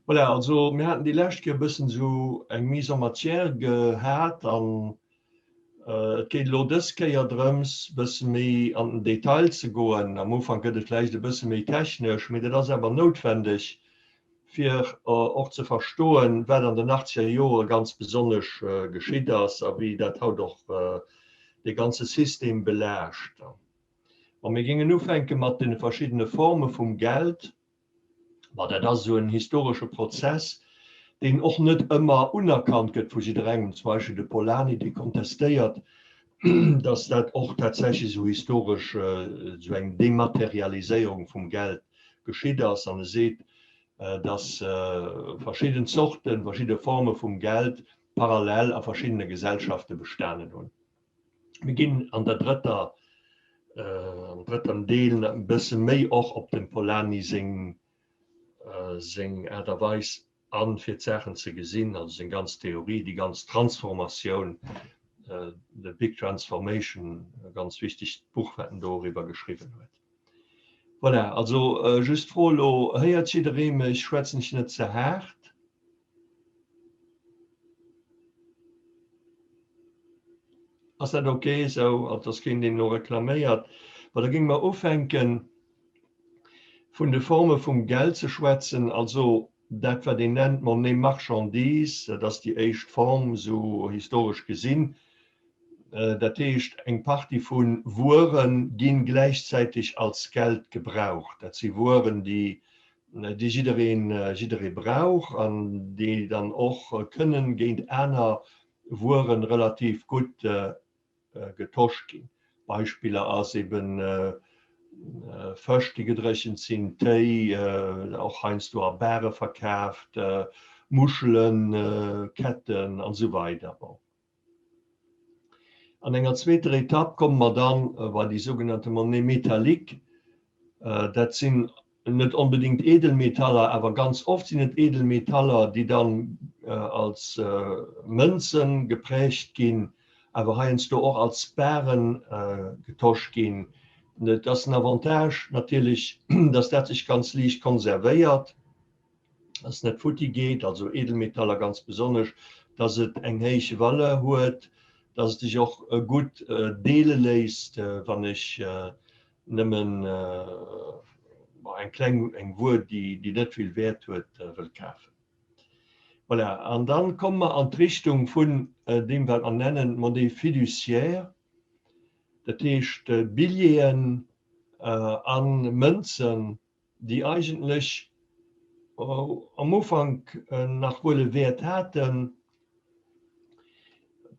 Voilà, also mir haten déi lescht Kéier e bëssen esou eng Mise en matière gehat an et geet elo dës Kéier drëms, e bësse méi an den Detail ze goen. Am Ufank gëtt et vläicht e bësse méi technesch, mee dat ass awer noutwendeg, fir och ze verstoen, wat an den achtzeger Jore ganz besonnesch geschitt ass a wéi dat haut och dee ganze System belaascht. Bon, mir géingen ufänke mat deene verschiddene Forme vum Geld. Ma dat ass esou en historesche Prozess, deen och net ëmmer unerkannt gëtt vu jidderengem. Zum Beispill de Polanyi, dee kontestéiert, datt dat och tatsächlech esou historesch esou eng Dematerialiséierung vum Geld geschitt ass. An e seet, datt verschidden Zorten, verschidde Forme vum Geld parallel a verschiddene Gesellschafte bestanen hunn. Mir ginn an der drëtter, am drëtten Deel e bësse méi och op dem Polanyi seng, seng Aart a Weis an, fir d'Saachen ze gesinn, also seng ganz Theorie, déi ganz Transformatioun, The Big Transformation, e ganz wichtegt Buch, wat en doriwwer geschriwwen huet. Voilà, also just d'Fro elo, Héiert jidderee mech? Schwätzen ech net ze haart? Ass dat ok esou? Also ass keen deen elo reklaméiert. Bon, da géinge mer ufänken vun de Forme vum Geld ze schwätzen. Also dat wat een nennt Monnaie marchandise, dat ass déi éischt Form esou historesch gesinn. Dat heescht eng Partie vu Wuere gi gläichzäiteg als Geld gebraucht. Dat si Wueren déi déi jiddereen, jidderee brauch an déi dann och kënnen géint aner Wueren relativ gutt getosch ginn. Beispiller ass eben Fësch, déi gedréchent sinn, Téi, och heiansdo a Bare verkaaft, Muschelen, Ketten an esou weider. Bon. An enger zweeter Etapp komme mer dann bei déi sougenannte Monnaie métallique. Dat sinn net onbedéngt Edelmetaller, awer ganz oft sinn et Edelmetaller, déi dann als Mënze geprägt ginn, awer heiansdo och als Baren getosch ginn. Et ass en Avantage natierlech, dass dat sech ganz liicht konservéiert. dass net futti geet, also Edelmetaller ganz besonnesch, dass et eng héich Valeur huet, dass et sech och gutt deele léisst, wann ech nëmmen eng kleng, eng Wuer, déi net vill Wäert huet, wëll kafen. Voilà, an dann komme mer an d'Richtung vun deem, wat mer nennen Monnaie fiduciaire, dat heescht Billjeeën a Mënzen, déi eigentlech am Ufank nach wuel e Wäert haten,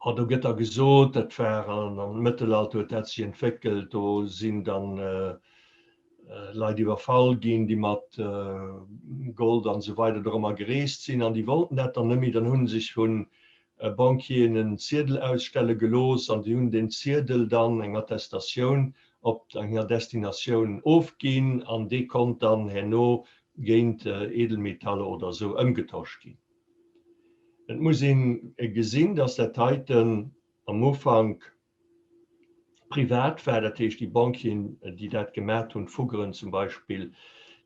a do gëtt da gesot, dat war am Mëttelalter huet dat sech entwéckelt, do sinn dann Leit iwwerfall ginn, déi mat Gold an esou weider dorëmmer gereest sinn an déi wollten dat dann net méi. Dann hu sech vu Banquieren en Ziedel ausstelle gelooss an déi hunn deen Ziedel dann, eng Attestatioun, op enger Destinatioun ofginn an dee konnt dann herno géint Edelmetaller oder esou ëmgetosch ginn. Et muss ee gesinn, dass dat heiten am Ufank privat war, dat heescht déi Banquieren, déi dat gemat hunn, d'Fuggeren zum Beispill,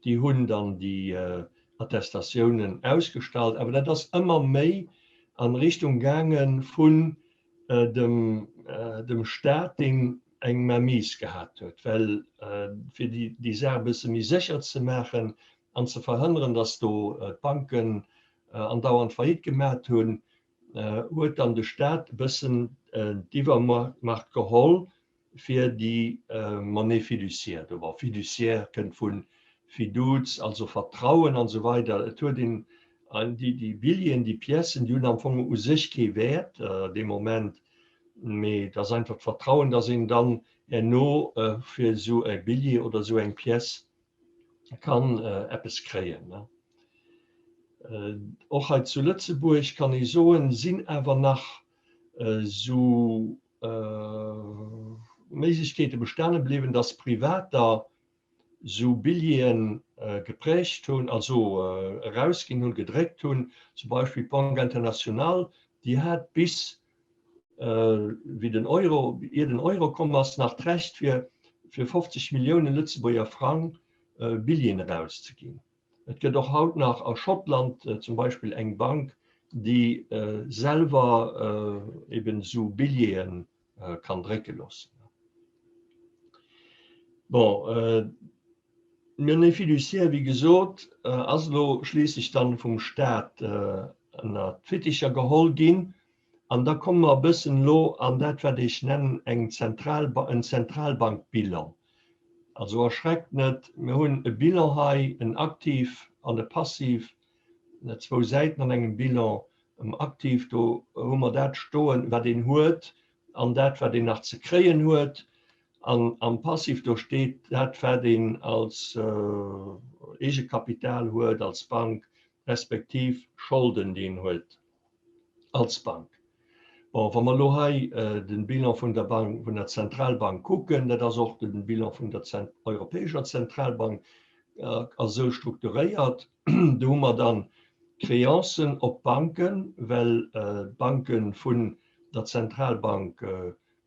déi hunn dann déi Attestatiounen ausgestallt. Awer dat ass ëmmer méi an Richtung gaange vun dem Staat, deen eng Mainmise gehat huet, well fir déi Saach e bësse méi sécher ze maachen an ze verhënneren, datt do d'Banken andauernd Faillite gemat hunn, huet dann de Staat e bëssen d'Iwwermacht geholl fir déi Monnaie fiduciaire. Do war fiduciaire kënnt vu Fiduz, also Vertrauen an esou weider. Et huet een déi Billjeeën, déi Piècen, déi hunn am Fong u sech kee Wäert dee Moment, mee et ass einfach d'Vertrauen, dass een dann herno fir esou e Billjee oder esou eng Pièce kann eppes kréien. Och hei zu Lëtzebuerg kann ee soen, sinn awer nach esou Méiglechkeete bestane bliwwen, dass Privater esou Billjeeë geprägt hunn, also erausginn hunn, gedréckt hunn. Zum Beispill d'Banque Internationale, déi hat bis wéi den Euro, ier den Euro komm ass, nach d'Recht fir fir 50 Milliounen Lëtzebuerger Frang Billjeeën erauszeginn. Et gëtt och haut nach a Schottland zum Beispill eng Bank, déi selwer eben esou Billjeeë kann drécke loossen. Bon, d'Monnaie fiduciaire, wéi gesot, ass elo schliisslech dann vum Staat ënner d'Fitticher geholl ginn. An da komme mer e bëssen elo an dat, wat ech nennen eng Zentral, en Zentralbankbilan. Also erschreckt net, mir hunn e Bilan hei, en Aktiv an e Passiv, zwou Säiten an engem Bilan. Um Aktiv, do hu mer dat stoen, wat een huet an dat, wat een nach ze kréien huet. An am Passiv, do steet dat, wat een als Eegekapital huet als Bank, respektiv Scholden, déi een huet als Bank. Bon, wa mer elo hei de Bilan vun der Bank, vun der Zentralbank kucken, dat ass och de Bilan vun der Europäescher Zentralbank, ass esou strukturéiert, do hu mer dann d'Créancen op d'Banken, well d'Banke vun der Zentralbank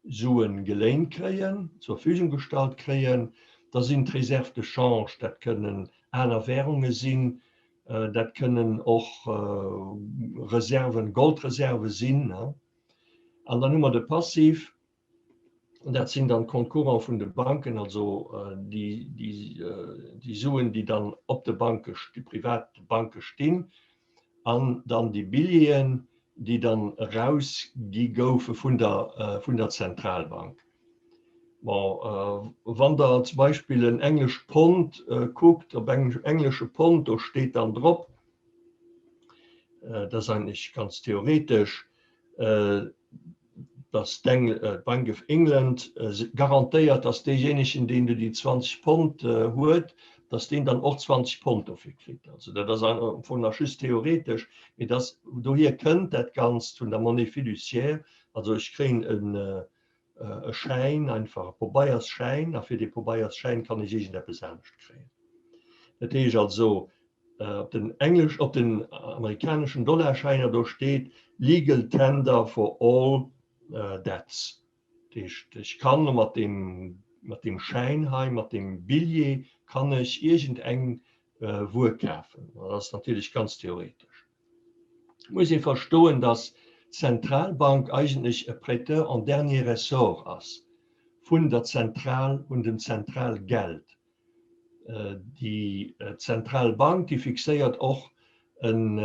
Suen geléint kréien, zur Verfügung gestallt kréien. Da sinn d'Réserves de change, dat kënnen aner Währunge sinn, Dat kënnen och Reserven, Goldreserve sinn. An dann hu mer de Passiv, dat sinn dann d'Compte-courant vun de Banken, also déi Suen, déi dann op de Banke, déi privat Banke stinn, an dann déi Billjeeën, déi dann erausgi goufe vun der Zentralbank. Bon, wann Der zum Beispill en englescht Pond kuckt, op engem englesche Pond, do steet dann drop, dat ass eigentlech ganz theoretesch, dass d'Bank of England garantéiert, dass deejéinegen, deen do déi 20 Pond huet, dass deen dann och 20 Pond dofir kritt. Also dat ass am Fong nach just theoretesch, mee dass dohier kënnt dat Ganzt vun der Monnaie fiduciaire. Also ech kréien e e Schäin, einfach e Pobeiersschäin, a fir dee Pobeiersschäin kann ech iergendeppes anescht kréien. Dat heescht also, op den englesch, op den amerikaneschen Dollarschäiner, do steet legal tender for all debts. Dat heescht, ech kann mat deem, mat deem Schäin hei, mat deem Billjee kann ech iergendeng Wuer kafen. Dat ass natierlech ganz theoretesch. Et muss ee verstoen, datt d'Zentralbank eigentlech e Prêteur en dernier ressort ass vun der Zentral, vun dem Zentralgeld. Déi Zentralbank, déi fixéiert och en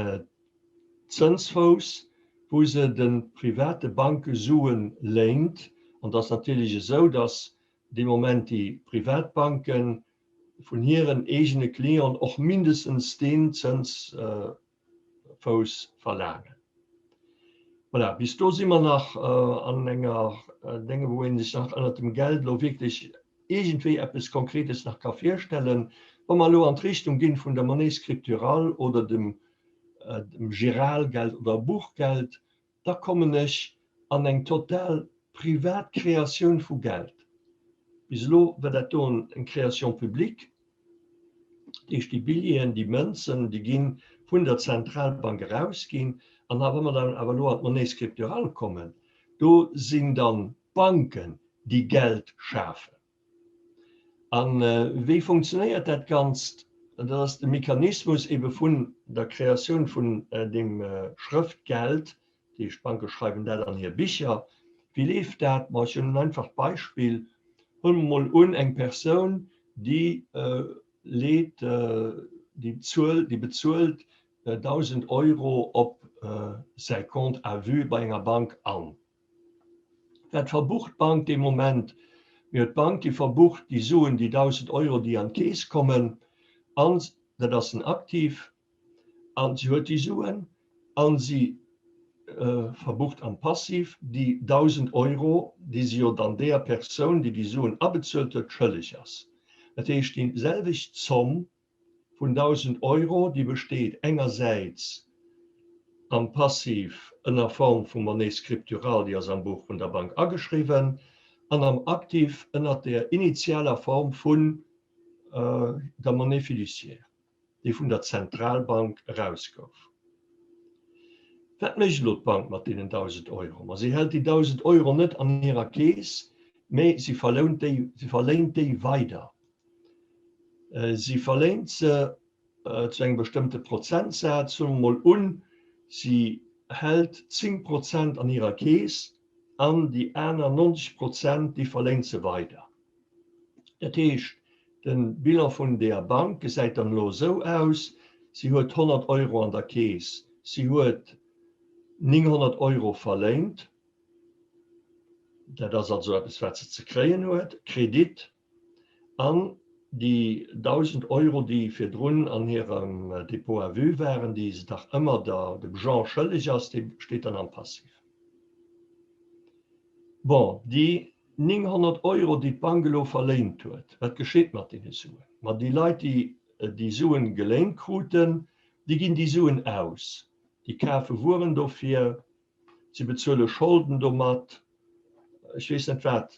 Zënsfouss, wou se de private Banke Sue léint. An et ass natierlech esou, datt dee Moment déi privat Banke vun hiren eegene Clienten och mindestens deen Zënsfouss verlaangen. Voilà, bis do si mer nach an enger Dénge, wou ee sech nach ënnert dem Geld elo wierklech iergendwéi eppes Konkretes nach ka virstellen. Wa mer elo an d'Richtung ginn vun der Monnaie scripturale oder dem Giralgeld oder Buchgeld, da kommen ech an eng total privat Kreatioun vu Geld. Bis elo war dat do eng Création publique, dat heescht déi Billjeeën, déi Mënzen, déi gi vun der Zentralbank erausginn. An wa mer dann awer elo an d'Monnaie scripturale kommen, do sinn dann d'Banken, déi Geld schafen. A wéi funktionéiert dat Ganzt? Dat ass de Mechanismus ebe vun der Kreatioun vun deem Schrëftgeld, dat heescht d'Banke schreiwen dat an hir Bicher. Wéi leeft dat? Ma ech hunn en einfacht Beispill. Huele mer mol un, eng Persoun, déi leet, déi bezuelt, déi bezuelt 1.000 Euro op säi Compte à vue bei enger Bank an. Wat verbucht d'Bank dee Moment? Jo, d'Bank, déi verbucht déi Suen, déi 1.000 Euro, déi an d'Keess kommen, an dat ass en Aktiv, a si huet déi Suen, a si verbucht am Passiv déi 1.000 Euro, déi si jo dann deeër Persoun, déi déi Suen abezuelt huet, schëlleg ass. Dat heescht, déi selwecht Zomm vun 1.000 Euro, déi besteet engersäits am Passiv ënner Form vu Monnaie scripturale, déi ass am Buch vun der Bank ageschriwwen, an am Aktiv ënner der initialer Form vun der Monnaie fiduciaire, déi vun der Zentralbank erausgouf. Wat mécht elo d'Bank mat deenen 1.000 Euro? Ma si hält déi 1.000 Euro net an hirer Keess, mä si verlount déi, si verléint déi weider. Si verléint se. zu engem bestëmmte Prozentsaz, soe mer mol un, si hält 10 Prozent an hirer Keess an déi aner 90 Prozent, déi verléint se weider. Dat heescht, de Bilan vun deeër Bank gesäit dann elo esou aus, Si huet 100 Euro an der Keess, si huet 900 Euro verléint, dat ass also eppes, wat se ze kréien huet, Kredit, an déi 1.000 Euro, déi virdrun an hirem Dépôt à vue waren, déi se dach ëmmer der, dem Jean schëlleg ass, déi steet dann am Passif. Bon, déi 900 Euro, déi d'Bank elo verléint huet, wat geschitt mat deene Suen? Ma déi Leit, déi déi Suen geléint kruten, déi ginn déi Suen aus. Déi kafe Wueren dofir, si bezuele Scholden domat, ech weess net, wat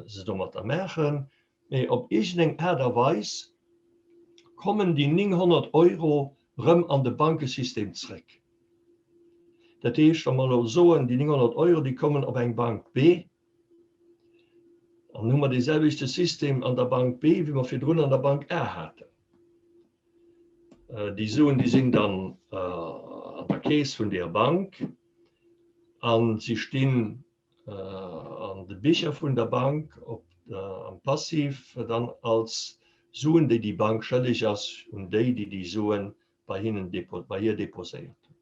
se domatter maachen, mee op iergendeng Aart a Weis kommen déi 900 Euro rëm an de Bankesystem zréck. Dat heescht, wa mer elo soen, déi 900 Euro, déi kommen op eng Bank B, dann hu mer dee selwechte System an der Bank B, wéi mer virdrun an der Bank A haten. Déi Suen, déi sinn dann an der Keess vun deeër Bank a si stinn an de Bicher vun der Bank op am Passiv dann als Suen, déi déi Bank schëlleg ass un déi, déi déi Suen bei hinnen bei hir deposéiert hunn.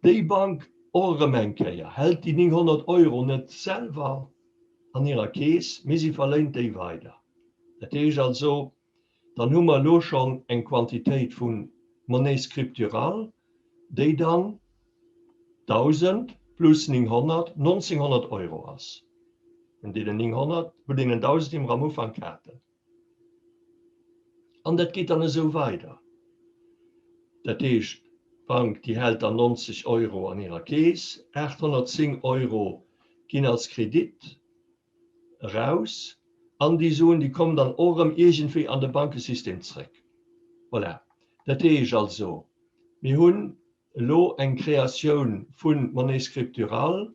Déi Bank och erëm eng Kéier hält déi 900 Euro net selwer an hirer Keess, mee si verléint déi weider. Dat heescht also, dann hu mer elo schonn eng Quantitéit vu Monnaie scripturale, déi dann 1.000 plus 900, 1.900 Euro ass, vun deenen 900, vun deenen 1.000, déi mer am Ufank haten. An dat geet dann esou weider. Dat heescht, d'Bank, déi hält dann 90 Euro an hirer Keess, 810 Euro ginn als Kredit eraus an déi Suen, déi kommen dann och erëm iergendwéi an de Bankesystem zréck. Voilà. Dat heescht also, mir hunn elo eng Kreatioun vu Monnaie scripturale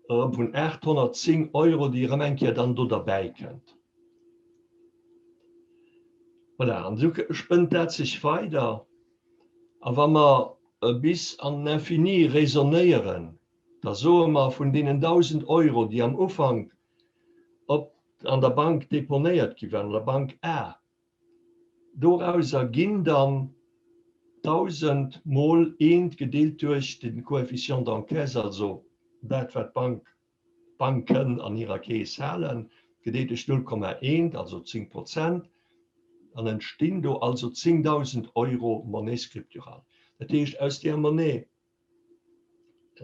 erëm vun 810 Euro, déi erëm eng Kéier dann do derbäi kënnt. Voilà, an esou spënnt dat sech weider. A wa mer bis an den Infini raisonnéieren, da soe mer, vun deenen 1.000 Euro, déi am Ufank op an der Bank deponéiert gi waren, an der Bank A, Dorauser ginn dann 1.000 mol eent gedeelt duerch de Coefficient d'encaisse, also dat wat d'Bank, d'Banken an hirer Keess halen, gedeelt duerch 0,1, also 10 Prozent, dann entstinn do also 10.000 Euro Monnaie scripturale. Dat heescht, aus där Monnaie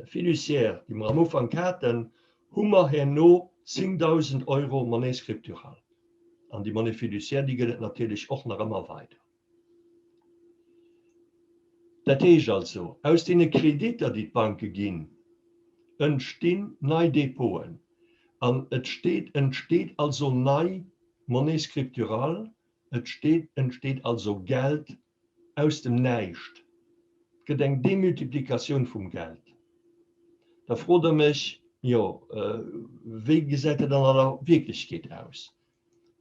fiduciaire, déi mer am Ufank haten, hu mer herno 10.000 Euro Monnaie scripturale. An déi Monnaie fiduciaire, déi gëtt et natierlech och nach ëmmer weider. Dat heescht also, aus deene Kreditter, déi d'Banke ginn, entstinn nei Depoten an et steet, entsteet also nei Monnaie scripturale, et steet, entsteet also Geld aus dem Näischt. Et gëtt eng Demultiplikatioun vum Geld. Da frot Der mech, Jo, wéi gesäit dat dann an der Wierklechkeet aus?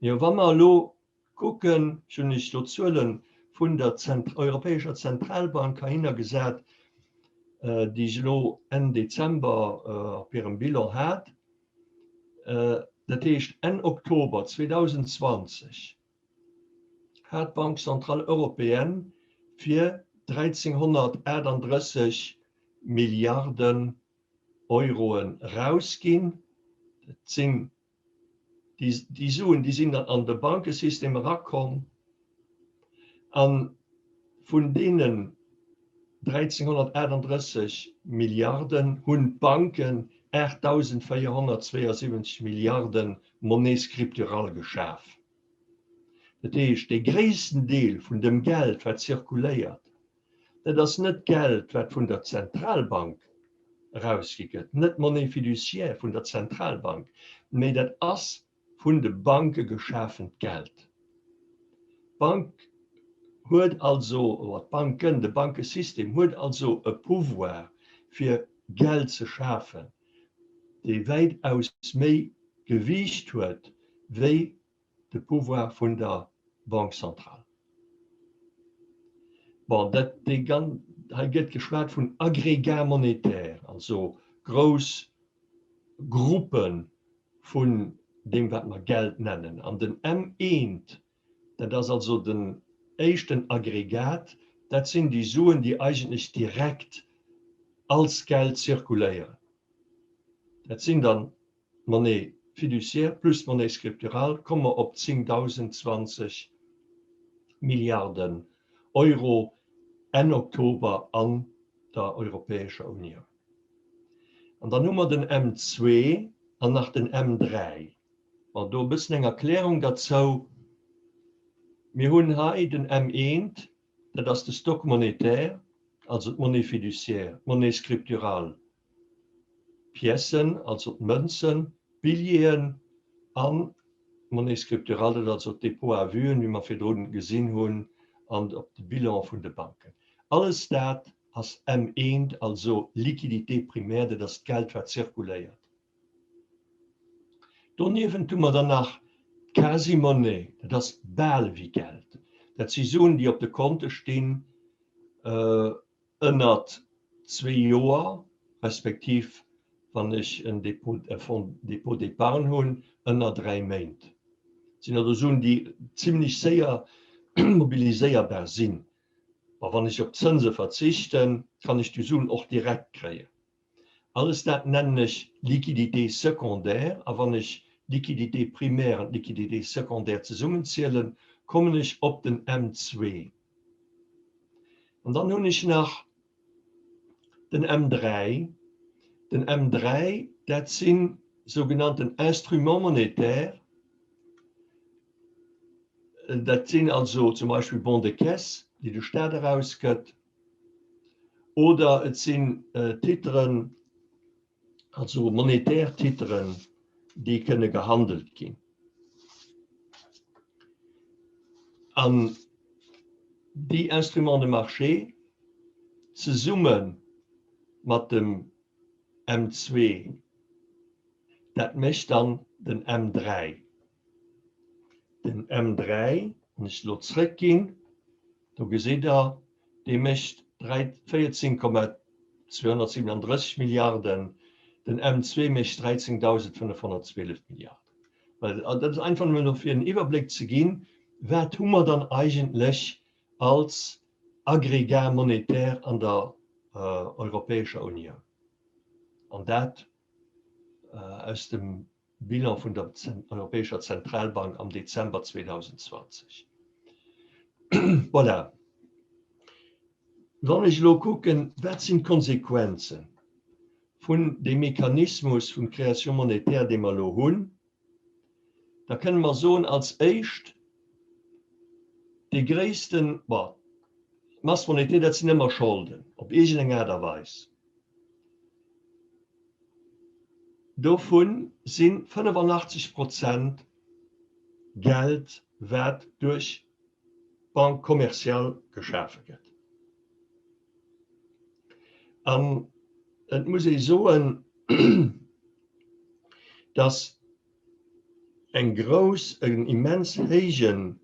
Jo, wa mer elo kucken, ech hunn lech do d'Zuele vun der Europäescher Zentralbank heihinner gesat, déi ech elo Enn Dezember op hirem Bilan hat, dat heescht Enn Oktober 2020, hat d'Banque centrale européenne fir 1.338 Milliarden Euroen erausginn. Dat sinn déi Suen, déi sinn dann an de Bankesystem erakomm. A vun deenen 1.338 Milliarden hunn d'Banken 8.472 Milliarde Monnaie scripturale geschaf. Dat heescht, dee gréissten Deel vun dem Geld, wat zirkuléiert, dat ass net Geld, wat vun der Zentralbank erausgi gëtt, net Monnaie fiduciaire vun der Zentralbank, mee dat ass vun de Banke geschafent Geld. D'Bank huet also, oder d'Banken, de Bankesystem huet also e Pouvoir, fir Geld ze schafen, dee wäitaus méi Gewiicht huet wéi de Pouvoir vun der Banque centrale. Bon, dat, déi gan, hei gëtt geschwat vun Agrégats monétaires, also grouss Gruppe vun deem, wat mer Geld nennen. An den M1, dat ass also den éischten Aggregat, dat sinn déi Suen, déi eigentlech direkt als Geld zirkuléieren. Dat sinn dann d'Monnaie fiduciaire plus d'Monnaie scripturale, komme mer op 10.020 Milliarden Euro Enn Oktober an der Europäescher Unioun. An dann hu mer den M2 an nach den M3. Bon, do e bëssen eng Erklärung derzou. Mir hunn hei den M1, dat ass de Stock monétaire, also d'Monnaie fiduciaire, d'Monnaie scripturale, d'Piècen, also d'Mënzen, d'Billjeeën an d'Monnaie scripturale, dat also d'Dépôts à vue, wéi mer virdrun gesinn hunn, an op de Bilan vun de Banken. Alles dat ass M1, also Liquidité primaire, dat ass d'Geld, wat zirkuléiert. Doniewent hu mer dann nach d'Quasi-Monnaie, dat ass bal wéi Geld. Dat si Suen, déi op de Konte stinn, ënnert zwee Joer, respektiv wann ech en Dépôt, e Fonds dépôt d'épargne hunn, ënner dräi Méint. Dat sinn also Suen, déi zimlech séier mobiliséierbar sinn. Ma wann ech op d'Zënse verzichten, kann ech déi Suen och direkt kréien. Alles dat nennen ech Liquidité secondaire. A wann ech d'Liquidité primaire an d'Liquidité secondaire zesummenzielen, kommen ech op den M2. An dann hunn ech nach den M3. Den M3, dat si sougenannten Instruments monétaires. Dat sinn also zum Beispill Bons de caisse, déi de Staat erausgëtt, oder et sinn Titeren, also monetär Titeren, déi kënne gehandelt ginn. An déi Instruments de marché zesumme mat dem M2, dat mécht dann den M3. Den M3, wann ech elo zrëckginn, do gesitt Der, dee mécht 14,237 Milliarden, den M2 mécht 13.512 Milliarden. Well dat ass einfach nëmmen fir en Iwwerbléck ze ginn, wat hu mer dann eigentlech als Aggregat monétaire an der Europäescher Unioun. An dat aus dem Bilan vun der Europäescher Zentralbank am Dezember 2020. Voilà. Wann ech elo kucken, wat sinn d'Konsequenze vun deem Mechanismus vun Création monétaire, dee mer elo hunn, da kënne mer soen, als éischt, dee gréissten, bon, d'Masse monétaire, dat sinn ëmmer Scholden op iergendeng Aart a Weis. Dovu si 85 Prozent Geld, wat duerch d'Banque commerciale geschafe gëtt. An et muss ee soen, datt eng grouss, en immens héijen,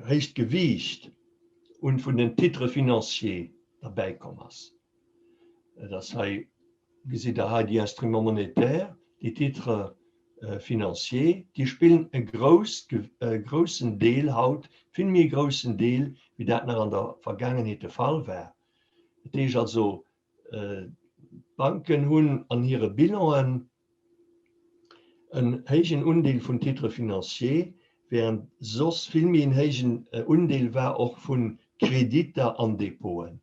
héicht Gewiicht un vun den Titres financiers derbäikomm ass. Et ass hei, gesitt Der hei déi Instruments monétaires, déi Titres financiers, déi spillen e grousst, e groussen Deel haut, vill méi e groussen Deel, wéi dat nach an der Vergaangenheet de Fall war. Dat heescht also, d'Banken hunn an hire Bilanen en héijen Undeel vun Titres financiers, während soss vill méi en héijen Undeel war och vu Kreditter an Depoten.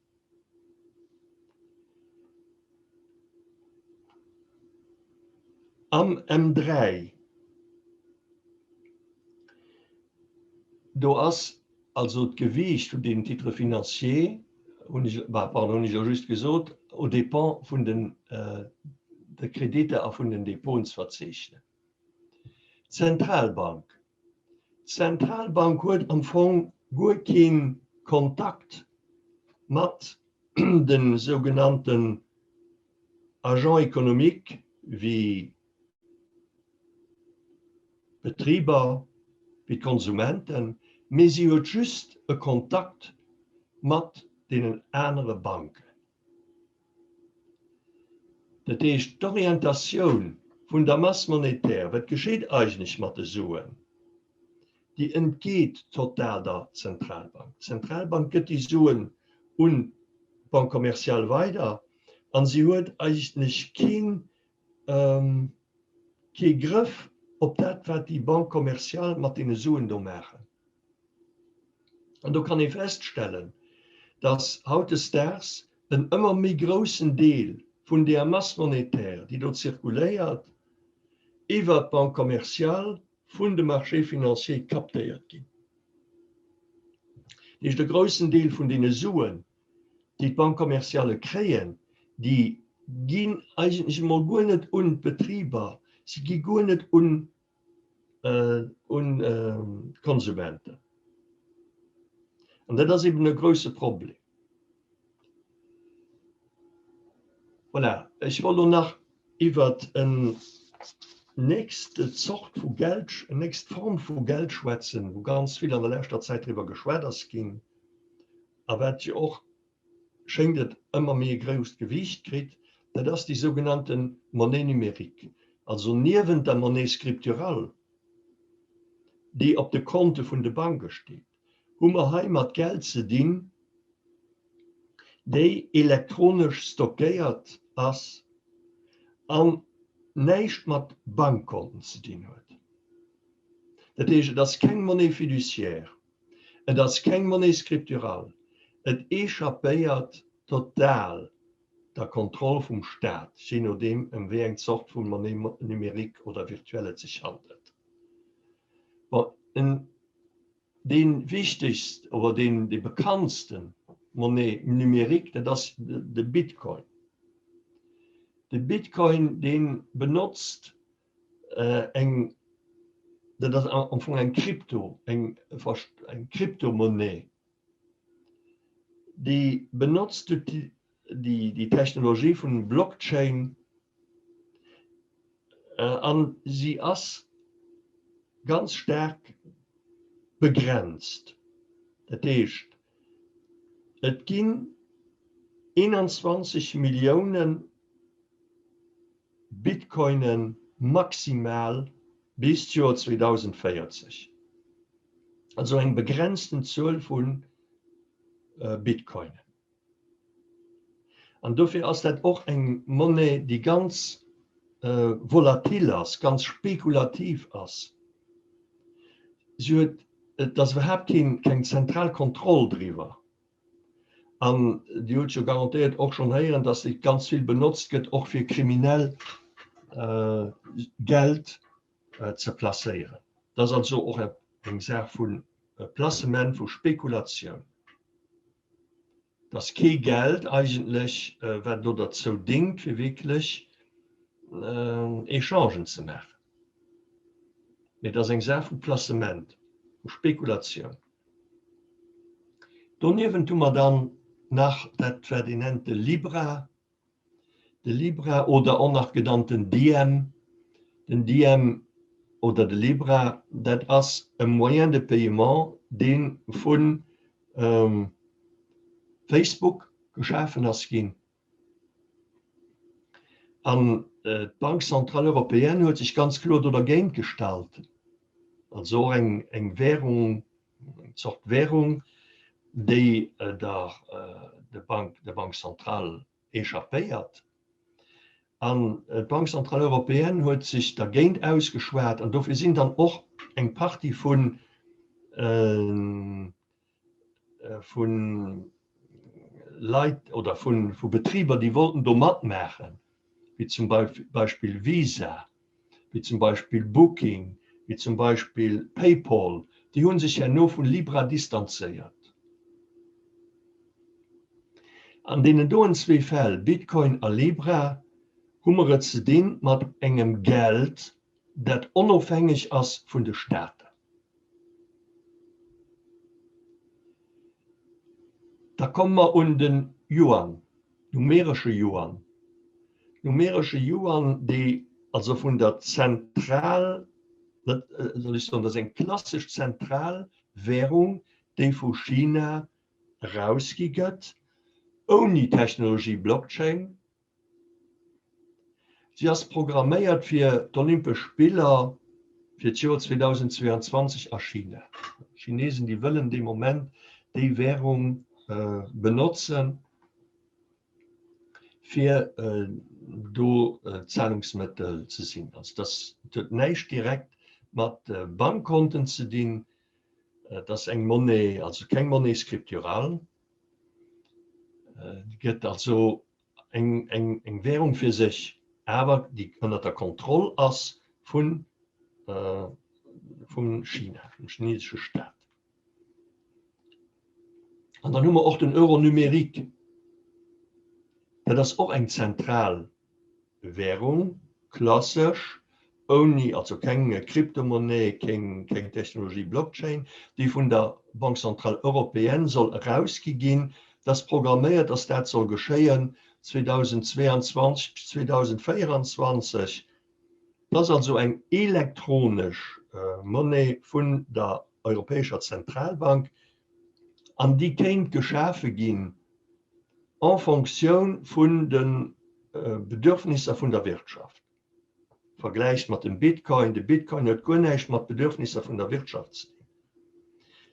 Am M3, do ass also d'Gewiicht vun deenen Titres financiers, hunn ech, pardon, hunn ech elo just gesot, aux dépens vun den de Kreditter a vun den Depoten ze verzeechnen. D'Zentralbank, D'Zentralbank huet am Fong guer kee Kontakt mat de sougenannten Agents économiques wéi d'Betriber, wéi d'Konsumenten, mee si huet just e Kontakt. mat deenen anere Banken. Dat heescht, d'Orientatioun vun der Masse monétaire, wat geschitt eigentlech mat de Suen, déi entgeet total der Zentralbank. D'Zentralbank gëtt déi Suen un d'Banque commerciale weider a si huet eigentlech keen, kee Grëff op dat, wat déi Banque commerciale mat deene Suen do maachen. An do kann ee feststellen, dass hautdesdaags en ëmmer méi groussen Deel vun deeër Masse monétaire, déi do zirkuléiert, iwwert d'Banque commerciale vun de Marchés financiers captéiert ginn. Dat heescht, e groussen Deel vun deene Suen, déi d'Banques commerciales kréien, déi ginn eigentlech emol guer net un d'Betriber, si gi guer net un un d'Konsumenten. An dat ass eben e grouse Problem. Voilà, ech wollt elo nach iwwert en nächst Zort vu Geld, eng nächst Form vu Geld schwätzen, wou ganz vill an der leschter Zäit driwwer geschwat ass ginn a wat jo och schéngt et, ëmmer méi e grousst Gewiicht kritt, dat ass déi sougenannte Monnaie numérique, also niewent der Monnaie scripturale, déi op de Konte vun de Banke steet, hu mer hei mat Geld ze dinn, déi elektronesch stockéiert ass an näischt mat Bankkonten ze dinn huet. Dat heescht, et ass keng Monnaie fiduciaire. Et ass keng Monnaie scripturale, et échappéiert total der Kontroll vum Staat, jee nodeem ëm wéi eng Zort vu Monnaie numérique oder virtuelle et sech handelt. Bon, en dee wichtegst oder deen dee bekanntste Monnaie numérique, dat ass de Bitcoin. De Bitcoin, dee benotzt eng, dat ass am Fong eng Krypto, eng eng Kryptomonnaie, déi benotzt déi déi Technologie vun Blockchain an si ass ganz staark begrenzt. Dat heescht, et ginn 21 Milliounen Bitcoinen maximal bis d'Joer 2040, also eng begrenzten Zuel vu Bitcoinen. An dofir ass dat och eng Monnaie, déi ganz volatil ass, ganz spekulativ ass. Si huet, et ass iwwerhaapt keen, keng zentral Kontroll driwwer. An Dir hutt jo garantéiert och schonn héieren, dass se ganz vill benotzt gëtt, och fir kriminell Geld ze placéieren. Dat ass also och eng Saach vu Placement, vu Spekulatioun. Et ass kee Geld eigentlech, wat elo derzou dingt, fir wierklech Echangen ze maachen, mee et ass eng Saach vu Placement, vu Spekulatioun. Doniewent hu mer dann nach dat, wat een nennt de Libra, de Libra oder och nach genannt den Diem. Den Diem oder de Libra, dat ass e Moyen de paiement, dee vu Facebook geschafen ass ginn. An d'Banque centrale européenne huet sech ganz kloer do dergéint gestallt. Also och eng eng Währung, eng Zort Währung, déi der der Banque, der Banque centrale échappéiert. An d'Banque centrale européenne huet sech dergéint ausgeschwat an dofir sinn dann och eng Partie vun vu Leit oder vu Betriber, déi wollten do matmaachen, wéi zum Beispill Visa, wéi zum Beispill Booking, wéi zum Beispill PayPal, déi hu sech herno vu Libra distanzéiert. An deenen doen zwee Fäll, Bitcoin a Libra, hu mer et ze dinn mat engem Geld, dat onofhängeg ass vun de Staaten. Da komme mer un den Yuan, numeresche Yuan. Numeresche Yuan, dee also vun der Zentral, net, soll ech soen, dat ass eng klassesch Zentralwährung, déi vu China. erausgi gëtt, ouni Technologie Blockchain. Si ass programméiert fir d'Olympesch Spiller fir d'Joer 2022 a China. D'Chinesen, déi wëllen dee Moment déi Währung benotzen, fir do Zahlungsmëttel ze sinn. Also dat huet näischt direkt mat Bankkonten ze dinn. Et ass eng Monnaie, also keng Monnaie scripturale, gëtt also eng, eng, eng Währung fir sech, awer déi ënner der Kontroll ass vun, vum China, vum chinesesche Staat. An dann hu mer och den Euro numérique. Dat ass och eng zentral Währung, klassesch, ouni, also keng Kryptomonnaie, keng, keng Technologie Blockchain, déi vun der Banque centrale européenne soll erausgi ginn. Dat ass programméiert, dass dat soll geschéien 2022 bis 2024. Dat ass also eng elektronesch Monnaie vun der Europäescher Zentralbank an déi kéint geschafe ginn en Fonctioun vun de Bedürfnisser vun der Wirtschaft. Vergläicht mat dem Bitcoin, de Bitcoin huet guer näischt mat Bedürfnisser vun der Wirtschaft ze dinn.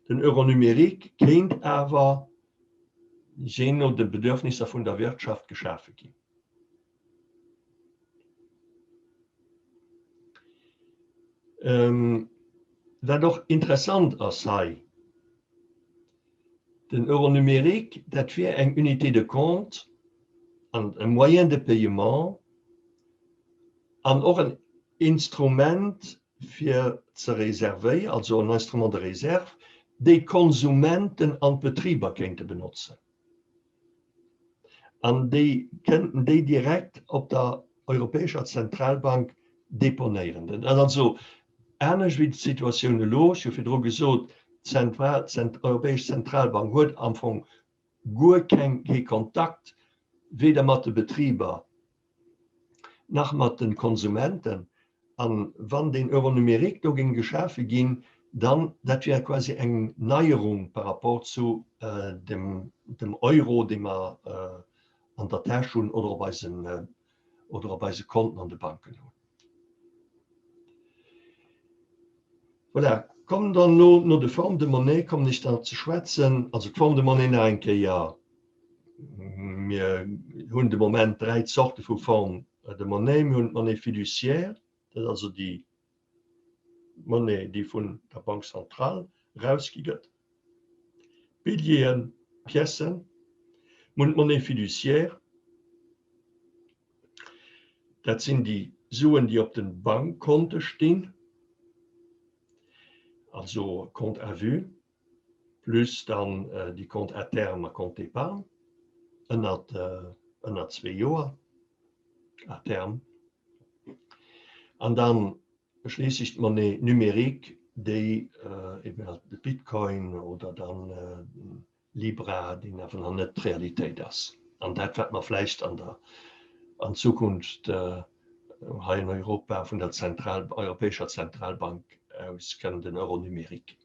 Den Euro numérique kéint awer jee no de Bedürfnisser vun der Wirtschaft geschafe ginn. Wat och interessant ass hei, den Euro numérique, dat wier eng Unité de compte an e Moyen de paiement an och en Instrument fir ze reservéieren, also en Instrument de réserve, déi d'Konsumenten an d'Betriber kéinte benotzen. An déi kënnten déi direkt op der Europäescher Zentralbank deponéieren. Dat ass also anescht wéi d'Situatioun elo. Ech hu virdru gesot, d'Europäesch Zentralbank huet am Fong guer keng, kee Kontakt weder mat de Betriber nach mat de Konsumenten. A wann deen Euro numérique do géing geschafe ginn, dann, dat wär quasi eng Neierung par rapport zu dem Euro, dee mer an der Täsch hunn oder op eisen, oder op eise Konten an de Banken hunn. Voilà, kommen dann elo no de Formes de monnaie kommen ech dann ze schwätzen. Also d'Forme de monnaie nach eng Kéier, mir hunn de Moment 3 Zorte vu Formes de monnaie. Mir hunn d'Monnaie fiduciaire, dat ass also déi Monnaie, déi vun der Banque centrale erausgi gëtt, Billjeeën, Piècen. Mir hunn d'Monnaie fiduciaire, dat sinn déi Suen, déi op de Bankkonte stinn, also Compte à vue, plus dann déi Comptes à terme a Compte d'épargne ënnert, ënnert zwee Joer à terme. An dann schliisslech d'Monnaie numérique, déi eben halt de Bitcoin oder dann Libra, deen awer nach net d'Realitéit ass. An dat, wat mer vläicht an der, an Zukunft hei an Europa vun der Zentral, Europäescher Zentralbank aus kënnen, den Euro numérique.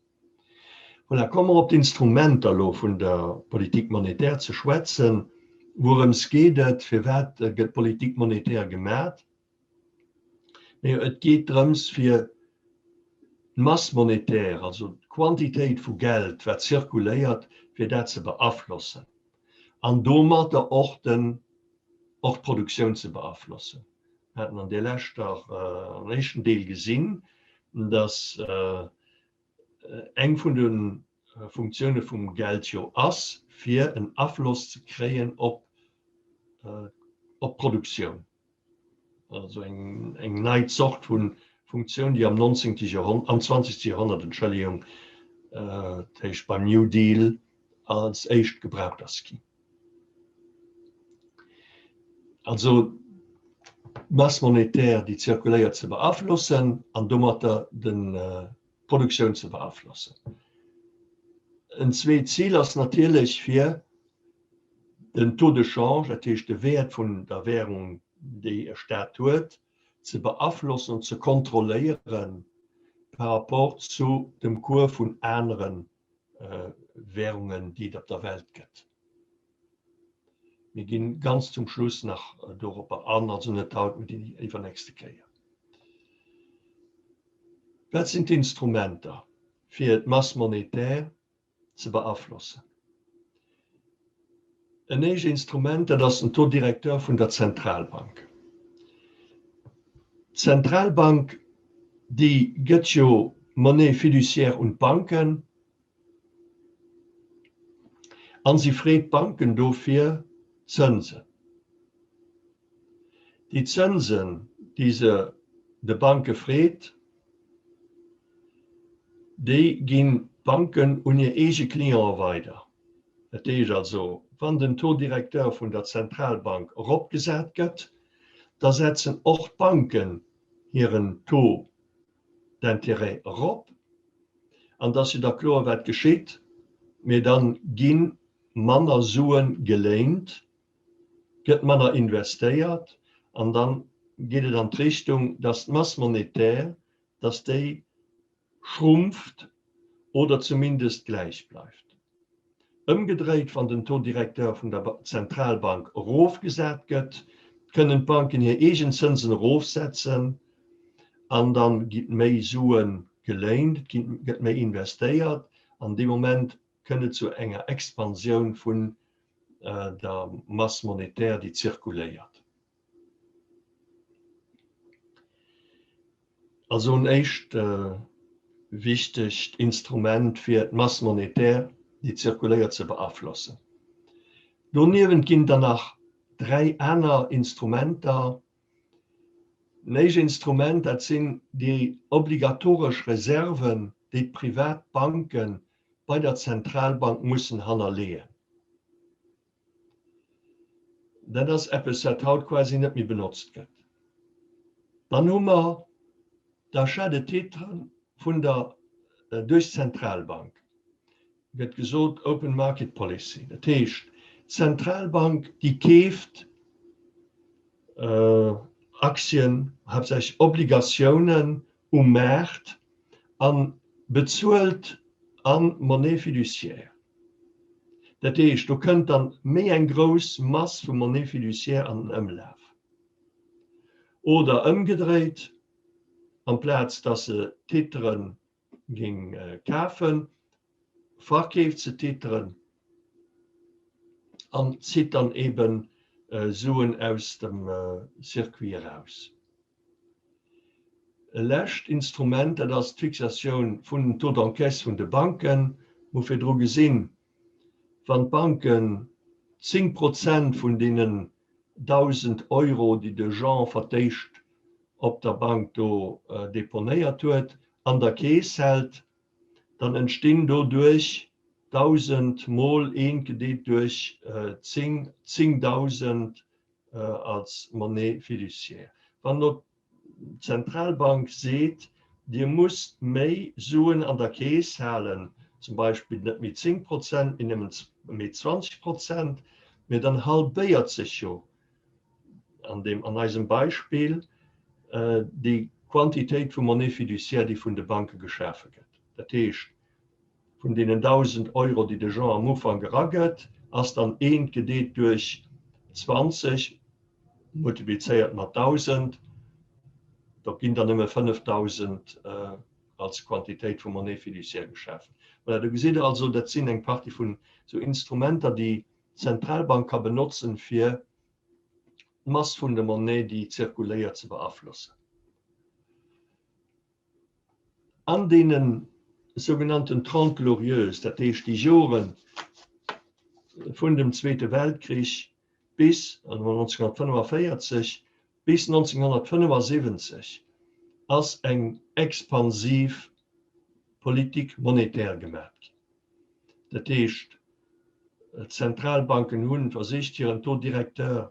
Voilà, komme mer op d'Instrumenter elo vun der Politique monétaire ze schwätzen. Wourëms geet et? Firwat gëtt Politique monétaire gemat? Majo, et geet drëms, fir d'Masse monétaire, also d'Quantitéit vu Geld, wat zirkuléiert, fir dat ze beaflossen an domatter och den, och d'Produktioun ze beaflossen. Mir haten an där leschter, am éischten Deel gesinn, dass eng vun de Funktioune vum Geld jo ass, fir en Afloss ze kréien op d'Produktioun. Also eng nei Zort vu Funktioun, déi am 19. Joerhonnert, am 20. Joerhonnert, Entschëllegung, dat heescht beim New Deal als éischt gebraucht ass ginn. Also d'Masse monétaire, déi zirkuléiert, ze beaflossen an domatter d'Produktioun ze beaflossen. En zweet Zil ass natierlech fir den Taux de change, dat heescht de Wäert vun der Währung, déi e Staat huet, ze beaflossen an ze kontrolléiere par rapport zu dem Cours vun anere. Währungen, déi et op der Welt gëtt. Mir ginn ganz zum Schluss nach doropper an, also net haut, mee déi iwwernächste Kéier. Wat sinn d'Instrumenter, fir d'Masse monétaire ze beaflossen? En éischt Instrument, dat ass den Taux directeur vun der Zentralbank. D'Zentralbank, déi gëtt jo Monnaie fiduciaire un d'Banken an si freet d'Banken dofir Zënsen. Déi Zënsen, déi se de Banke freet, déi ginn d'Banken un hir eege Clientë weider. Dat heescht also, wann den Taux directeur vun der Zentralbank eropgesat gëtt, da setzen och d'Banken hiren Taux d'intérêt erop. An et ass jo da kloer, wat geschitt, Mee da gi manner Sue geléint, gëtt manner investéiert an da geet et an d'Richtung, dass d'Masse monétaire, dass déi schrumpft oder zumindest gläich bleift. Ëmgedréit, wann den Taux directeur vun der Zentralbank erofgesat gëtt, kënnen d'Banken hir eegen Zënsen erofsetzen an da gi méi Sue geléint, et gëtt méi investéiert an dee Moment kënnt et zu enger Expansioun vun der Masse monétaire, déi zirkuléiert. Also en éischt wichtegt Instrument fir d'Masse monétaire, déi zirkuléiert, ze beaflossen. Doniewent ginn der nach 3 aner Instrumenter. En éischt Instrument, dat sinn déi obligatoresch Reserven, déi d'privat Banke bei der Zentralbank mussen hannerleeën. Dat ass eppes, wat haut quasi net méi benotzt gëtt. Dann hu mer d'Achat de titres vun der, duerch d'Zentralbank, gëtt gesot Open Market Policy. Dat heescht, d'Zentralbank, déi keeft Aktien, haaptsächlech Obligatiounen um Maart a bezuelt a Monnaie fiduciaire. Dat heescht, do kënnt dann méi eng grouss Mass vu Monnaie fiduciaire an den Ëmlaf. Oder ëmgedréit, amplaz dass se Titere géing kafen, verkeeft se Titeren an zitt dann eebe Suen aus dem Circuit eraus. E lescht Instrument, dat ass d'Fixatioun vun den Taux d'encaisse vun de Banken. Mir hu virdru gesinn, wann d'Banken 10 Prozent vun deenen 1.000 Euro, déi de Jean fir d'éischt op der Bank do deponéiert huet, an der Keess hält, dann entstinn doduerch 1.000 mol eent gedeelt duerch 10, 10.000 als Monnaie fiduciaire. Wann elo d'Zentralbank seet, Dir musst méi Suen an der Keess halen, zum Beispill net méi 10 Prozent, mee nëmmen méi 20 Prozent, mee dann halbéiert sech jo an deem, an eisem Beispill, déi Quantitéit vu Monnaie fiduciaire, déi vun de Banke geschafe gëtt. Dat heescht, Vun deenen 1.000 Euro, déi de Jean am Ufank eragëtt, ass dann eent gedeelt duerch 20, multiplizéiert mat 1.000, do ginn der nëmme 5.000 als Quantitéit vu Monnaie fiduciaire geschafen. Voilà, do gesitt Der also, dat sinn eng Partie vun esou Instrumenter, déi d'Zentralbank ka benotzen, fir d'Mass vun der Monnaie, déi zirkuléiert, ze beaflossen. An deene sougenannten Trente Glorieuses, dat heescht déi Jore vun dem Zweete Weltkrich bis, also 1945 bis 1975, ass eng expansiv Politique monétaire gemat ginn. Dat heescht, d'Zentralbanken hu versicht, hiren Taux directeur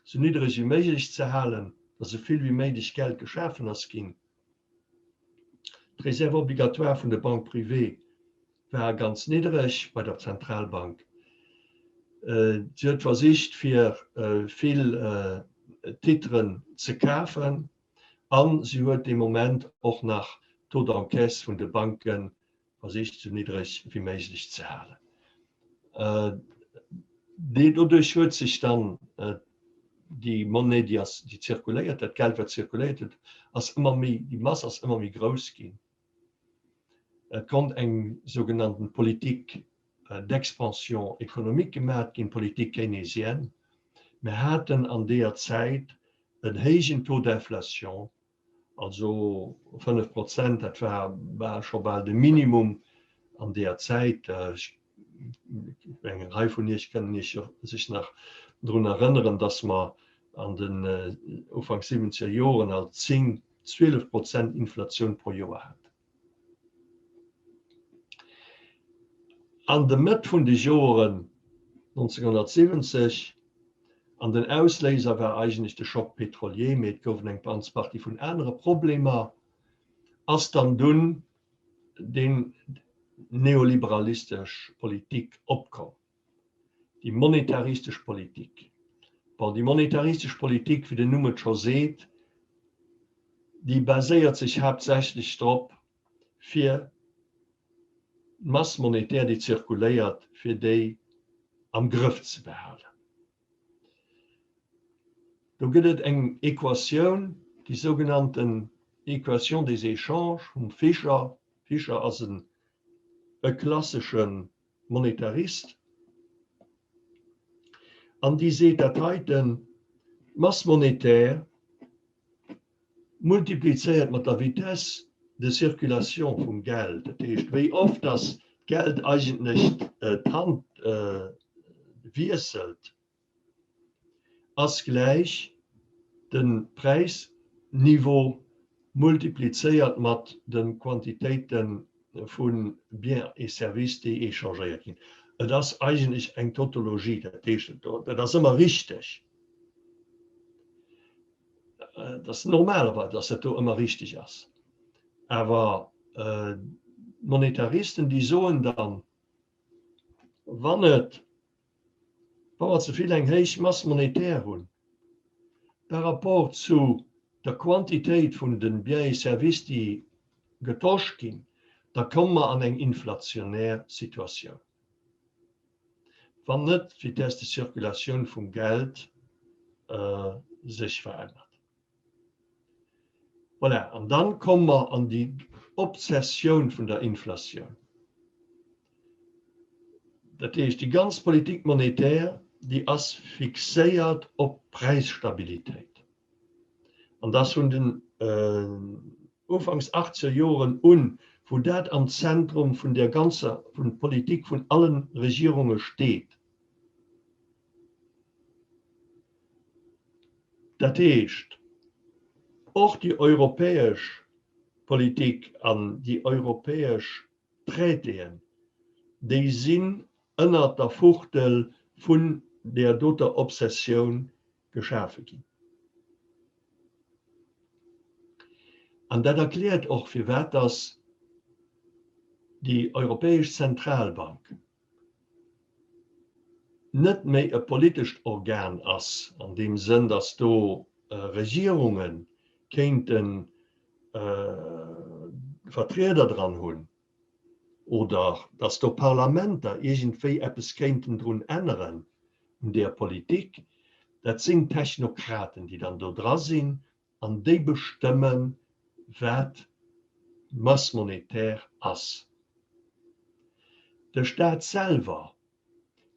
sou niddereg wéi méiglech ze halen, datt esou vill wéi méiglech Geld geschafen ass ginn. D'Réserve obligatoire vun de Banques privées war ganz niddereg bei der Zentralbank. Si huet versicht fir vill Titren ze kafen a si huet dee Moment och nach d'Taux d'encaisse vun de Banken. versicht esou niddreg wéi méiglech ze halen. Doduerch huet sech dann déi Monnaie, déi ass, déi zirkuléiert, dat Geld wat zirkuléiert huet, ass ëmmer méi, déi Mass ass ëmmer méi grouss ginn. Et konnt eng sougenannten Politique d'expansion économique gemat ginn, Politique keynésienne. Mir haten an deeër Zäit en héijen Taux d'inflation, Also 5 Prozent, dat war bal scho bal de Minimum an deeër Zäit. Ech eng Rei vun Iech kënnen Iech jo sech nach drun erënneren, datt mer an den Ufank siwwenzeger Joren alt 10, 12 Prozent Inflatioun pro Joer haten. An de Mëtt vun de Joren 1970, an den Ausléiser war eigentlech de Choc pétrolier, mee et goufen eng ganz Partie vun anere Problemer, ass dann dunn déi neoliberalistesch Politik opkomm, déi monetaristesch Politik. Bon, déi monetaristesch Politik, wéi den Numm et scho seet, déi baséiert sech haaptsächlech drop, fir d'Masse monétaire, déi zirkuléiert, fir déi am Grëff ze behalen. Do gëtt et eng Equatioun, déi sougenannten Équation des échanges vum Fischer. Fischer ass e klassesche Monetarist an déi seet dat heiten, D'Masse monétaire multiplizéiert mat der Vitesse de circulation vum Geld, dat heescht wéi oft dass d'Geld eigentlech d'Hand wiesselt, ass gläich de Präisniveau multiplizéiert mat de Quantitéite vu Biens et services, déi échangéiert ginn. Et ass eigentlech eng Tautologie, dat heescht dat ass ëmmer richteg. Et ass normal awer, dass dat do ëmmer richteg ass. Awer d'Monetaristen, déi soen dann, wann et, wa mer ze vill eng héich Masse monétaire hunn par rapport zu der Quantitéit vun de Biens et services, déi getosch ginn, da komme mer an eng inflationär Situatioun. Wann net d'Vitesse de circulation vum Geld sech verännert. Voilà, an dann komme mer an déi Obsessioun vun der Inflatioun. Dat heescht, déi ganz Politique monétaire, déi ass fixéiert op d'Präisstabilitéit. An dass vun den Ufanks achtzeger Joren un, wou dat am Zentrum vun der ganzer vun Politik vun allen Regierunge steet. Dat heescht, och déi europäesch Politik an déi europäesch Traitéen, déi sinn ënnert der Fuchtel vun där doter Obsessioun geschafe ginn. An dat erkläert och, firwat dass déi Europäesch Zentralbank net méi e politescht Organ ass, an deem Sënn, dass do Regierunge kéinte Vertrieder dran hunn oder dass do Parlamenter iergendwéi eppes kéinten drun änneren un där Politik. Dat sinn Technokraten, déi dann do dra sinn an déi bestëmmen, wat d'Masse monétaire ass. De Stat selwer,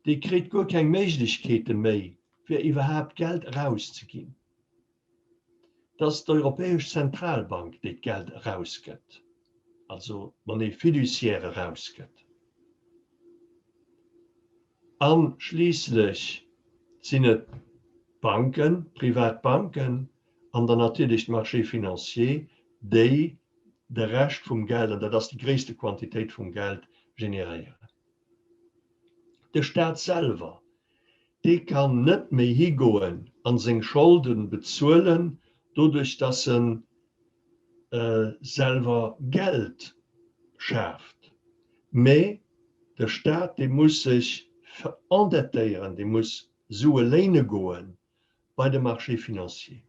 dee kritt guer keng Méiglechkeete méi, fir iwwerhaapt Geld erauszeginn. Et ass d'Europäesch Zentralbank, déi d'Geld erausgëtt, also d'Monnaie fiduciaire erausgëtt. A schliisslech sinn et d'Banken, d'privat Banken an dann natierlech d'Marchés financiers, déi de Rescht vum Geld, an dat ass déi gréisste Quantitéit vum Geld, generéieren. De Staat selwer dee kann net méi higoen a seng Scholde bezuelen, doduerch datt e selwer Geld schaaft, mä de Staat, dee muss sech endettéieren, dee muss Sue léine goe bei de Marchés financiers.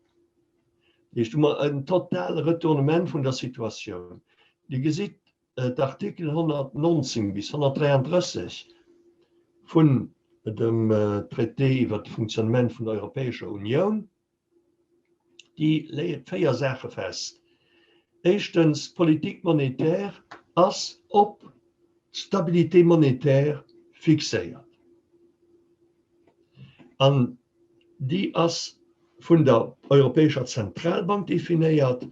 Dat heescht, hu mer en totale Retournement vun der Situatioun. Dir gesitt. d'Artikel 119 bis 133 vun dem Traité iwwert de Fonctionnement vun der Europäescher Unioun, déi leeë véier Saache fest. Éischtens, d'Politique monétaire ass op d'Stabilité monétaire fixéiert an déi ass vun der Europäescher Zentralbank definéiert.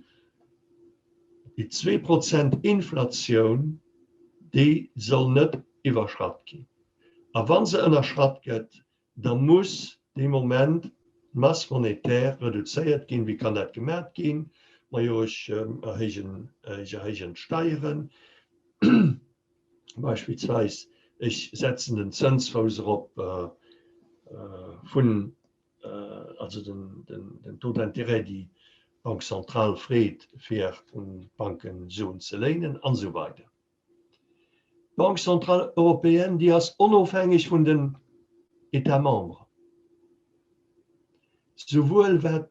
Déi 2% Inflatioun, déi soll net iwwerschratt ginn. A wa se ënnerschratt gëtt, da muss dee Moment d'Masse monétaire reduzéiert ginn. Wéi kann dat gemat ginn? Majo, ech erhéijen, ech erhéijen d'Steieren beispillsweis, ech setzen den Zënsfouss erop vun, also den Taux d'intérêt, déi d'Banque centrale freet, fir un d'Banken Suen ze léinen an esou weider. D'Banque centrale européenne, déi ass onofhängeg vun den États membres, souwuel wat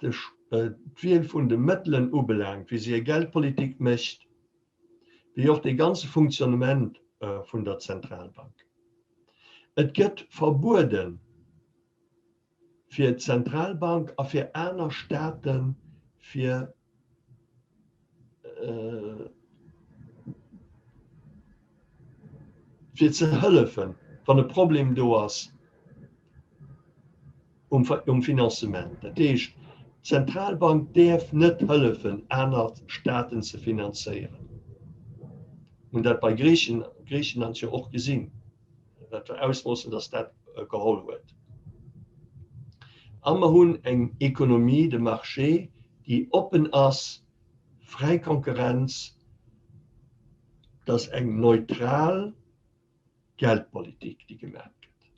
d'Wiel vun de Mëttelen ubelaangt, wéi se hir Geldpolitik mécht, wéi och de ganze Funktionnement vun der Zentralbank. Et gëtt verbueden, fir d'Zentralbank a fir aner Staate fir fir ze hëllefen, wann e Problem do ass um Finanzement. Dat heescht, d'Zentralbank däerf net hëllefen, aner Staaten ze finanzéieren. Mir hunn dat bei Griichenland jo och gesinn. wat fir Ausmoossen dass dat geholl huet. A mer hunn eng Économie de marché, déi oppen ass, fräi Konkurrenz, dass eng neutral Geldpolitik, déi gemaach gëtt.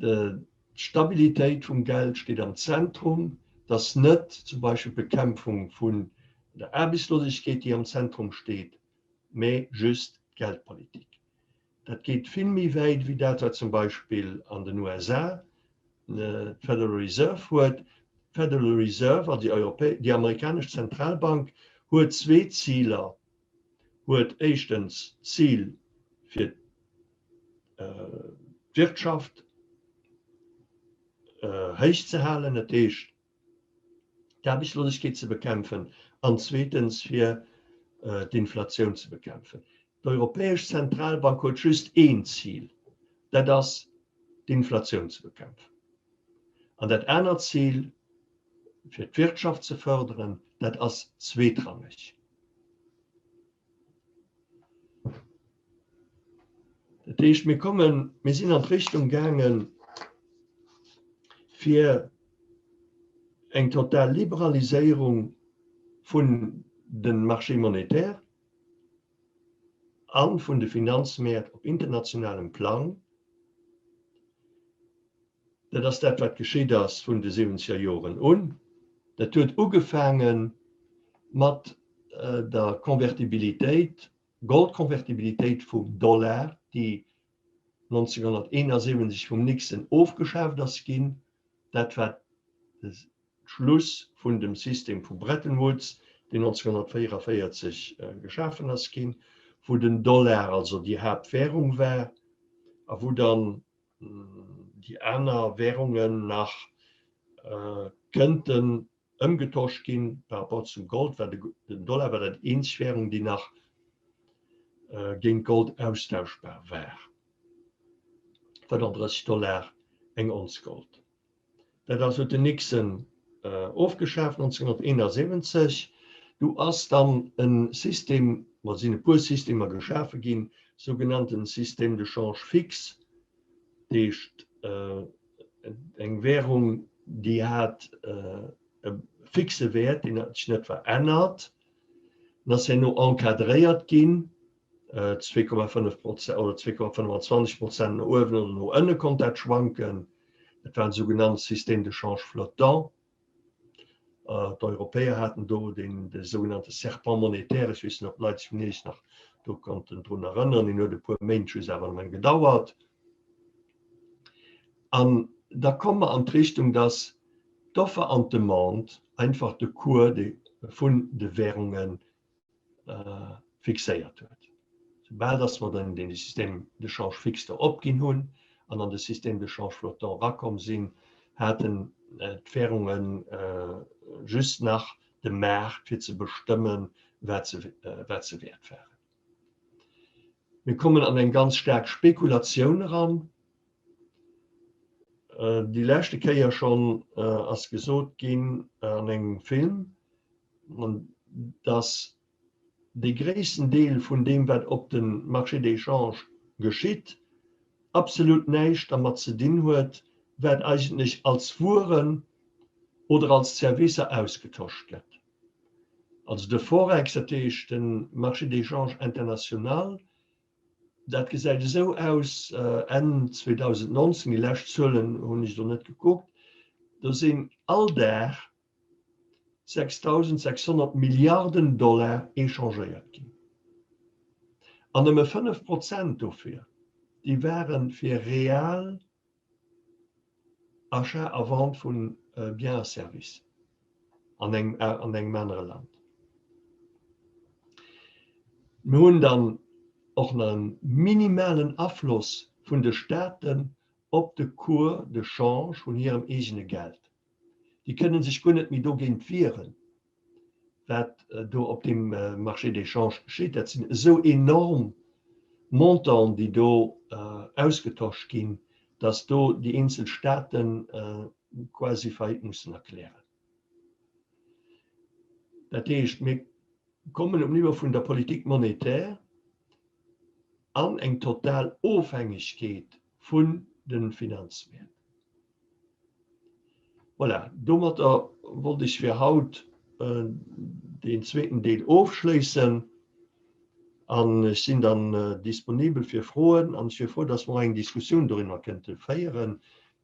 D'Stabilitéit vum Geld steet am Zentrum, dass net zum Beispill d'Bekämpfung vun der Aarbechtslosegkeet, déi am Zentrum steet, mä just d'Geldpolitik. Dat geet vill méi wäit wéi dat, wat zum Beispill an den USA d'Federal Reserve huet. D'Federal Reserve, also déi Europä-, déi amerikanesch Zentralbank, huet zwee Ziler, huet éischtens d'Zil fir d'Wirtschaft héich ze halen, dat heescht d'Aarbechtslosegkeet ze bekämpfen an zweetens fir d'Inflatioun ze bekämpfen. D'Europäesch Zentralbank huet just een Zil, dat ass d'Inflatioun ze bekämpfen. An dat anert Zil, fir d'Wirtschaft ze fërderen, dat ass zweetrangeg. Dat heescht, mir kommen, mir sinn an d'Richtung gaangen, fir eng total Liberaliséierung vun de Marchés monétaires a vun de Finanzmäert op internationalem Plang. Dat ass dat, wat geschitt ass vun de siwwenzeger Joren un. Dat huet ugefaange mat der Konvertibilitéit, Goldkonvertibilitéit vum Dollar, déi 1971 vum Nixon ofgeschaaft ass ginn. Dat war de Schluss vun dem System vu Bretton Woods, deen 1944 geschafen ass ginn, wou den Dollar also déi Haaptwährung war a wou dann déi aner Währungen nach kënnten ëmgetosch ginn par rapport zum Gold, war den Dollar war dat eenzeg Währung, déi nach géint Gold austauschbar war, 35 Dollar eng Onz Gold. Dat ass huet den Nixon ofgeschaaft 1971. Du ass dann e System, ma sinn e puer Systemer geschafe ginn, sougenannten Système de change fixe, dat heescht eng Währung, déi hat e fixe Wäert, deen hat sech net verännert, en ass herno encadréiert ginn 2,5 Prozent oder 2,25 Prozent no uewen oder no ënne konnt dat schwanken. Dat war de sougenannte Système de change flottant. D'Europäer haten do deen de sougenannte Serpent monétaire, ech weess net, ob d'Leit sech vun Iech nach do konnten drun erënneren, deen huet e puer Méint just awer nëmmen gedauert. An da komme mer an d'Richtung, dass d'Offer an d'Demande einfach de Cours vun de Währunge. fixéiert huet. Soubal dass mer dann dee Système de change fixe do opginn hunn an an de Système de change flottant erakomm sinn, haten d'Währunge just nach de Maart fir ze bestëmmen, wat se wat se wäert waren. Mir kommen an eng ganz staark Spekulatioun eran. Déi leschte Kéier schonn ass gesot ginn an engem Film, dass dee gréissten Deel vun deem, wat op de Marché des changes geschitt, absolut näischt dermat ze dinn huet, wat eigentlech als Wueren oder als Servicer ausgetosch gëtt. Also de Forex, dat heescht de Marché des changes international, dat gesäit esou aus, Enn 2019, déi lescht Zuelen hunn ech do net gekuckt, do sinn all Dag 6.600 Milliarden Dollar échangéiert ginn. An nëmme 5 Prozent dofir, déi ware fir real Achat a Vente vu Biens a Services an engem anere Land. Mir hunn dann och nach e minimalen Afloss vun de Staaten op de Cours de change vun hirem eegene Geld. Déi kënne sech guer net méi dogéint wieren, wat do op deem Marché des changes geschitt. Dat sinn esou enorm Montanten, déi do ausgetosch ginn, datt do déi eenzel Staate quasi Faillite mussen erklären. Dat heescht, mir kommen um Niveau vun der Politique monétaire an eng total Ofhängegkeet vun de Finanzmäert. Voilà, domatter wollt ech fir haut deen zweeten Deel ofschléissen an ech sinn dann disponibel fir Froen an ech wier frou, dass mer och eng Diskussioun doriwwer kënnte féieren.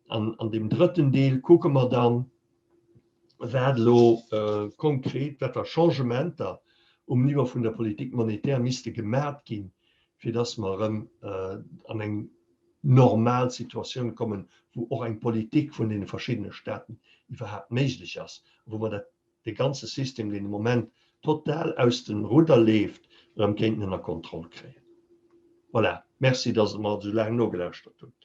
An an deem drëtten Deel kucke mer dann, wat elo konkret, wat fir Changementer um Niveau vun der Politique monétaire misste gemat ginn, fir dass mer erëm an eng normal Situatioun kommen, wou och eng Politik vun deene verschiddene Staaten iwwerhaapt méiglech ass, a wou mer dat, dee ganze System, deen de Moment total aus dem Rudder leeft, erëm kéinten ënner Kontroll kréien. Voilà, merci, dass Der mer esou laang nogelauschtert hutt.